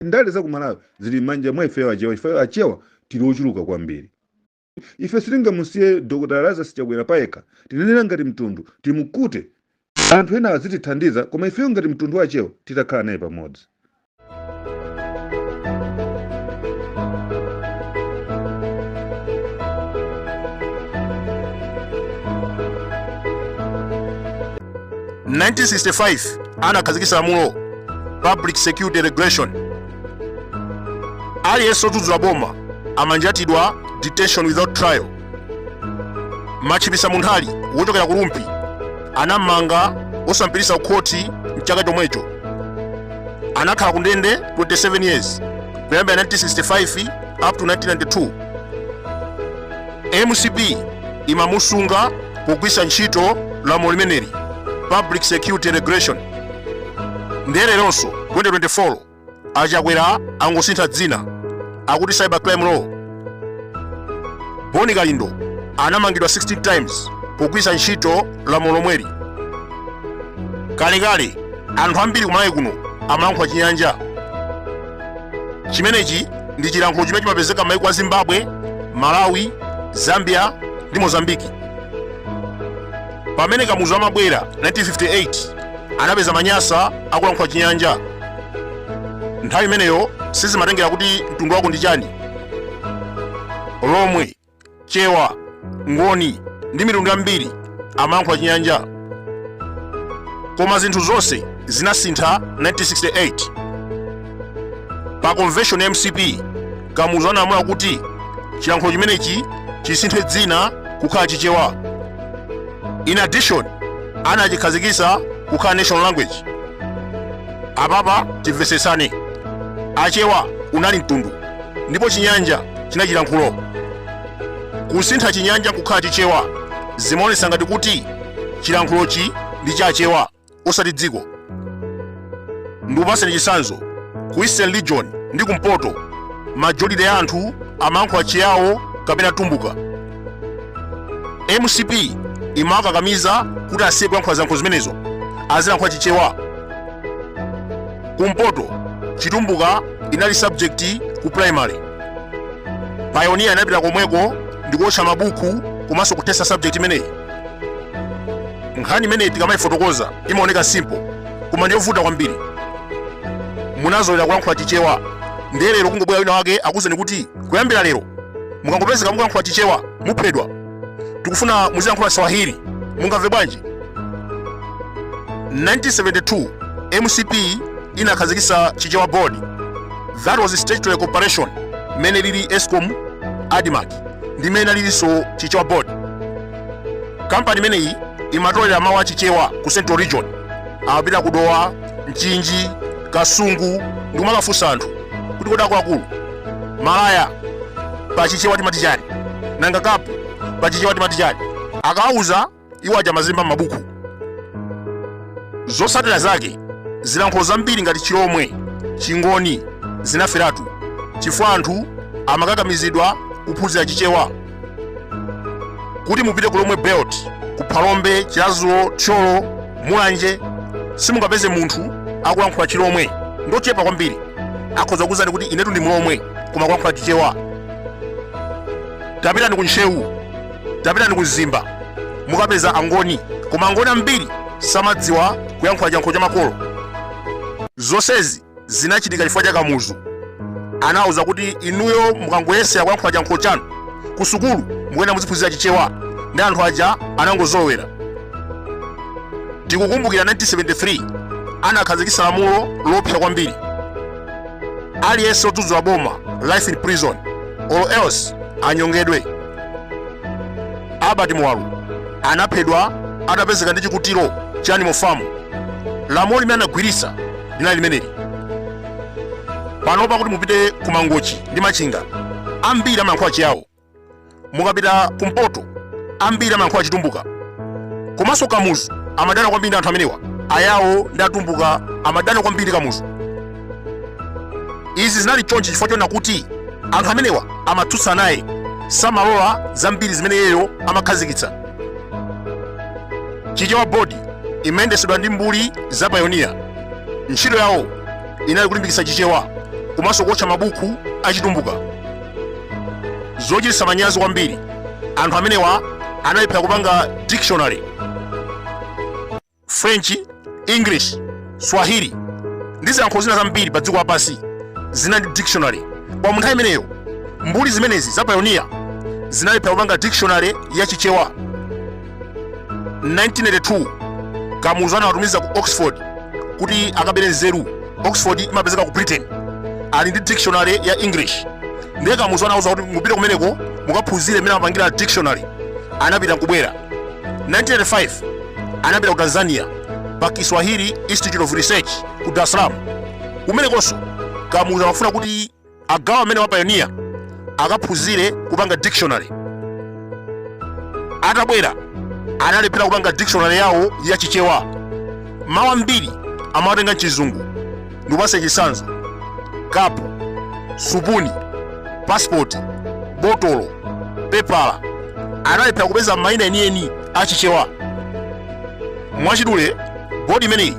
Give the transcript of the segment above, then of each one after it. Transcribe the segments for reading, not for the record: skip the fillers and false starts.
Ndale za ku Malawi zili m'manja mwa ifeyo Achewa, ifeyo Achewa tili ochuluka kwambiri. Ife sitingamusiye Dr Lazarus Chakwera payekha. Tinenera ngati mtundu timukute, anthu ena azitithandiza, koma ifeyo ngati mtundu wa Achewa titakhala naye pamodzi. 1965 anakhazikitsa lamulo Public Security Regulation. Aliyense odzudzula boma amanjatidwa, detention without trial. Machipisa Munthali wochokera ku Rumphi anammanga osampititsa ku khoti. Mchaka chomwecho anakhala ku ndende 27 years, kuyambira 1965 up to 1992. MCP imamusunga pogwiritsa ntchito lamulo limeneli, Public Security Regulation. Ndiye leronso 2024 Achakwera angosintha dzina, akuti cyber crime law. Boni Kalindo anamangidwa 16 times pogwiritsa ntchito lamulo lomweli. Kalekale anthu ambiri kumalawi kuno amalankhula Chinyanja. Chimenechi ndi chilankhulo chimene chimapezeka m'mayiko a Zimbabwe, Malawi, Zambia ndi Mozambiki. Pamene Kamuzu amabwera 1958, anapeza Manyasa akulankhula Chinyanja. Nthawi imeneyo sizimatengera kuti mtundu wako ndi chani. Lomwe, Chewa, Ngoni ndi mitundu yambiri amalankhula Chinyanja. Koma zinthu zonse zinasintha 1968 pa convention ya MCP. Kamuzu analamula kuti chilankhulo chimenechi chisinthe dzina kukhala Chichewa. In addition, anachikhazikitsa kukhala national language. Apapa timvetsetsane. Achewa unali mtundu ndipo Chinyanja chinali chilankhulo. Kusintha Chinyanja kukhala Chichewa zimaonetsa ngati kuti chilankhulochi ndi cha Achewa, osati dziko. Ndikupatseni chitsanzo: ku Eastern Region ndi kumpoto, majority ya anthu amalankhula Chiyawo kapena Tumbuka. MCP imawakakamiza kuti asiye kuyankhula zilankhulo zimenezo, azilankhula Chichewa. Kumpoto Chitumbuka inali subject ku primary. Pioneer inapita komweko ndikuotcha mabuku komanso kuthetsa subject imeneyi. Nkhani imeneyi tikamayifotokoza imaoneka simple, koma ndiyovuta kwambiri. Munazolowera kulankhula Chichewa, ndiye lero kungobwera wina wake akuuzeni kuti kuyambira lero mukangopezeka mukulankhula Chichewa muphedwa, tikufuna muzilankhula Swahili, mungamve bwanji? 1972 MCP inakhazikitsa Chichewa Board. That was statutory corporation. Mmene lili ESCOM, ADMARC, ndi mmene lilinso Chichewa Board. Kampani imeneyi imatolera mawu a Chichewa ku Central Region. Amapita ku Dowa, Mchinji, Kasungu ndikumakafunsa anthu kuti, kodi akuluakulu, malaya pa Chichewa timati chani? Nanga kapu pa Chichewa timati chani? Akawauza, iwo aja amazilemba m'mabuku. Zotsatira zake, zilankhulo zambiri ngati Chilomwe, Chingoni zinaferatu chifukwa anthu amakakamizidwa kuphunzira Chichewa. Kuti mupite ku Lomwe Belt, ku Phalombe, Chiradzulu, Thyolo, Mulanje, simungapeze munthu akulankhula Chilomwe, ndochepa kwambiri. Akhoza kukuuzani kuti inetu ndi Mlomwe, koma kulankhula Chichewa. Tapitani ku Ntcheu, tapitani ku Mzimba, mukapeza Angoni, koma Angoni ambiri samadziwa kuyankhula chiyankhulo cha makolo. Zonsezi zinachitika chifukwa cha Kamuzu. Anawuza kuti inuyo mukangoyesera kuyankhula chiyankhulo chanu ku sukulu, mukuyenda muziphunzira Chichewa, ndi anthu aja anangozolowera. Tikukumbukira 1973 anakhazikitsa lamulo loopsa kwambiri: aliyense wodzudzula boma, life in prison or else anyongedwe. Albert Muwalo anaphedwa atapezeka ndi chikutiro cha Animal Farm. Lamulo limene anagwiritsa linali limeneli. Panopa kuti mupite ku Mangochi ndi Machinga, ambiri amayankhula Chiyawo. Mukapita kumpoto, ambiri amayankhula Chitumbuka. Komanso Kamuzu amadana kwambiri ndi anthu amenewa. Ayawo ndi Atumbuka amadana kwambiri Kamuzu. Izi zinali chonchi chifukwa chona kuti anthu amenewa amatsutsa naye, samalola zambiri zimene iyeyo amakhazikitsa. Chichewa Board imayendetsedwa ndi mbuli za Pioneer. Ntchito yawo inali kulimbikitsa Chichewa. Komanso kuotcha mabuku achitumbuka. Zochititsa manyazi kwambiri, anthu amenewa analephera kupanga dictionary. French, English, Swahili ndi zilankhulo zina zambiri pa dziko lapansi zinali ndi dictionary. Koma mu nthawi imeneyo mbuli zimenezi za pioneer zinalephera kupanga dictionary ya Chichewa. 1982 Kamuzu anawatumiza ku Oxford kuti akabere nzeru. Oxford imapezeka ku Britain, ali ndi dictionary ya English. Ndiye Kamuzu anawauza kuti mupite kumeneko mukaphunzire mmene amapangira dictionary. Anapita nkubwera. 1985 anapita ku Tanzania pa Kiswahili Institute of Research ku Dar es Salaam. Kumenekonso Kamuzu amafuna kuti agalu amenewa a pioneer akaphunzire kupanga dictionary. Atabwera analephera kupanga dictionary yawo ya Chichewa. Mawu ambiri amawatenga mchizungu. Ndikupatse chitsanzo: kapu, supuni, pasipoti, botolo, pepala. Analephera kupeza mayina enieni a Chichewa. Mwachidule, bodi imeneyi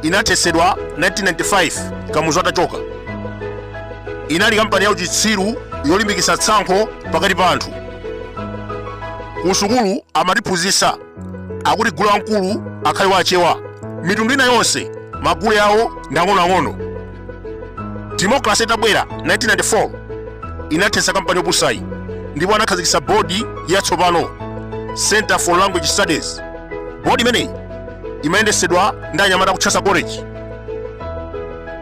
inathetsedwa 1995 Kamuzu atachoka. Inali kampani ya uchitsiru yolimbikitsa tsankho pakati pa anthu. Ku sukulu amatiphunzitsa akuti gule wamkulu akhale wa Achewa, mitundu ina yonse magule awo ndi ang'onoang'ono. Demokrasi itabwera 1994 inathetsa kampani yopusayi ndipo anakhazikitsa bodi yatsopano, Center for Language Studies. Bodi imeneyi imayendetsedwa ndi anyamata ku Chancellor College.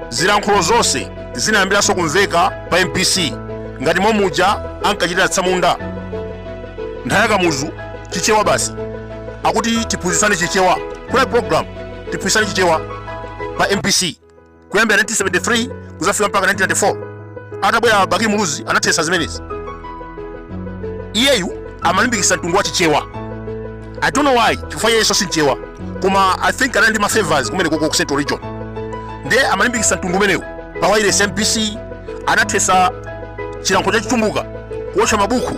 Zilankhulo zonse zinayambiranso kumveka pa MBC ngati momuja ankachitira atsamunda nthawi ya Kamuzu. Chichewa basi, akuti tiphunzitsane Chichewa. Kunali program Tiphunzitsane Chichewa pa MBC kuyambira 1973 kuzafika mpaka 1994. Atabwera Bakili Muluzi anathetsa zimenezi. Iyeyu amalimbikitsa mtundu wa Chichewa. I don't know why, chifukwa iyeyo si Mchewa, koma I think anali ndi ma favors kumene koko ku Central Region, ndiye amalimbikitsa mtundu umenewu pa wireless MBC. Anathetsa chilankhulo cha Chitumbuka, kuotcha mabuku,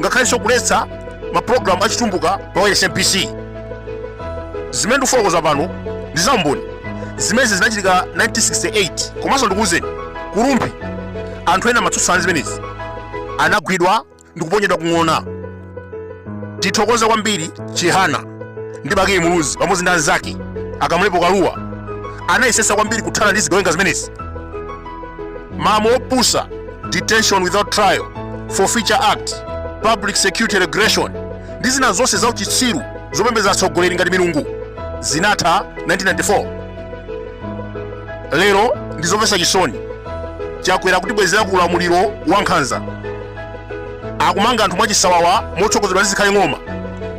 ngakhalenso kuletsa mapulogalamu achitumbuka pa wireless MBC. Zimene ndikufotokoza pano ndi zaumboni. Zimenezi zinachitika 1968. Komanso ndikuwuzeni, ku Rumphi anthu ena amatsutsana zimenezi anagwidwa ndi kuponyedwa kung'ona. Tithokoze kwambiri Chihana ndi Bakili Muluzi pamodzi ndi anzake a Kamlepo Kalua, anayesesa kwambiri kuthana ndi zigawenga zimenezi. Malamulo opusa, Detention Without Trial, Forfeiture Act, Public Security Regulation ndi zina zonse za uchitsiru zopembedza atsogoleri ngati milungu zinatha 1994. Lero ndi zomvetsa chisoni, Chakwera kutibwezera ku ulamuliro wa nkhanza. Akumanga anthu mwachisawawa motsogozedwa ndi Zikhale Ng'oma,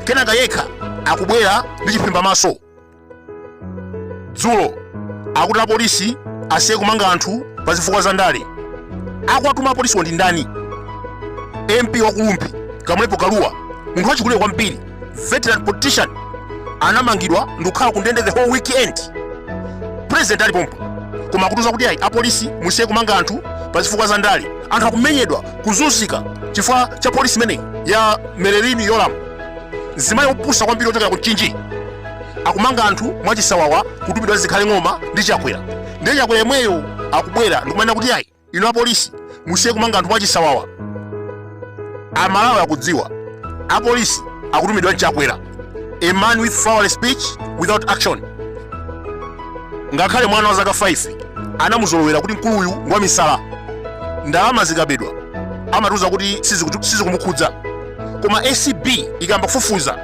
kenaka yekha akubwera ndi chiphimba maso. Dzulo akuti apolisi asiye kumanga anthu pa zifukwa za ndale. Akuwatuma apolisiwo ndi ndani? MP wa ku Rumphi Kamlepo Kalua, munthu wachikulire kwambiri, veteran politician, anamangidwa ndikukhala ku ndende the whole weekend, president ali pompo, koma akutiuza kuti ayi, apolisi musiye kumanga anthu pa zifukwa za ndale. Anthu akumenyedwa, kuzunzika chifukwa cha polisi imeneyi ya Merlyne Yolamu, mzimayi wopusa kwambiri wochokera ku Mchinji. Akumanga anthu mwachisawawa kutumidwa Zikhale Ng'oma ndi Chakwera. Ndiye Chakwera yemweyo akubwera ndikumanena kuti ayi, inu apolisi musiye kumanga anthu mwachisawawa. Amalawi akudziwa apolisi akutumidwa ndi Chakwera, a man with flowery speech without action. Ngakhale mwana wa zaka 5 anamuzolowera kuti mkuluyu ngwamisala. Ndalama zikabedwa amatiuza kuti sizikumukhudza, koma ACB ikayamba kufufuza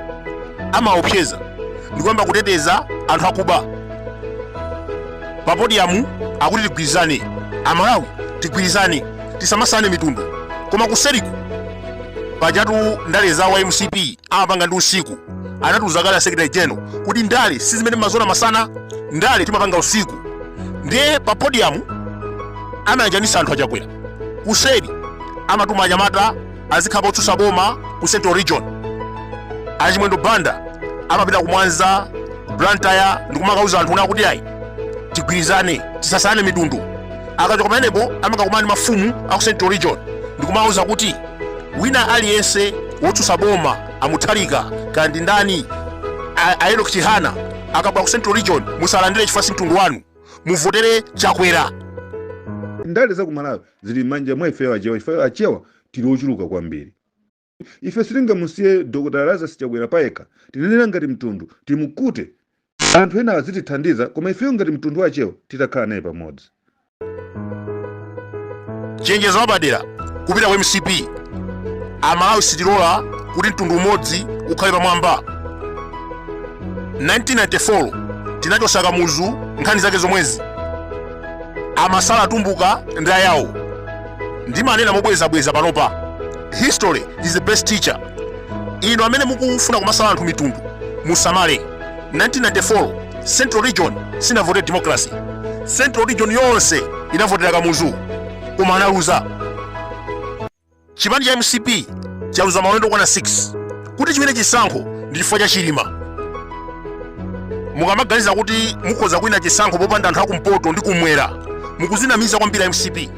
amaopseza ndikuyamba kuteteza anthu akuba. Pa podium akuti tigwirizane, Amalawi tigwirizane, tisamasane mitundu, koma kuseriku pajatu ndale zawo MCP amapanga ndi usiku. Anatiuza kale a secretary general kuti ndale si zimene mumaziona masana, ndale timapanga usiku. Ndiye pa podium amayanjanisa anthu aChakwera, kuseri amatuma anyamata azikhala potsutsa boma ku Central Region. AChimwendo Banda amapita ku Mwanza, ku Blantyre ndikumakauza anthu kuti ayi, tigwirizane, tisasane mitundu. Akachoka pamenepo amakakumana ndi mafumu aku Central Region ndikumawuza kuti wina aliyense wotsutsa boma, aMutharika kandi ndani, a Enoch Chihana, akabwera ku Central Region musalandire chifukwa si mtundu wanu, muvotere Chakwera. Ndale za ku Malawi zili m'manja mwa ifeyo Achewa, ifeyo Achewa tili ochuluka kwambiri. Ife sitingamusiye Dr Lazarus Chakwera payekha. Tinenera ngati mtundu timukute, anthu ena azitithandiza, koma ifeyo ngati mtundu wa Achewa titakhala naye pamodzi. Chenjezo lapadera kupita ku MCP. Amalawi sitilola kuti mtundu umodzi ukhale pamwamba. 1994 tinachotsa Kamuzu, nkhani zake zomwezi, amasala Atumbuka ndi Ayawo. Ndimanena mobwerezabwereza panopa, history is the best teacher. Inu amene mukufuna kumasala anthu mitundu, musamale. 1994 Central Region sinavote democracy. Central Region yonse inavotera Kamuzu, koma analuza. Chipani cha MCP chaluza maulendo okwana 6. Kuti chiwine chisankho ndi chifukwa cha Chilima. Mukamaganiza kuti mukhoza kuwina chisankho popanda anthu akumpoto ndi kumwera, mukuzinamiza kwambiri MCP.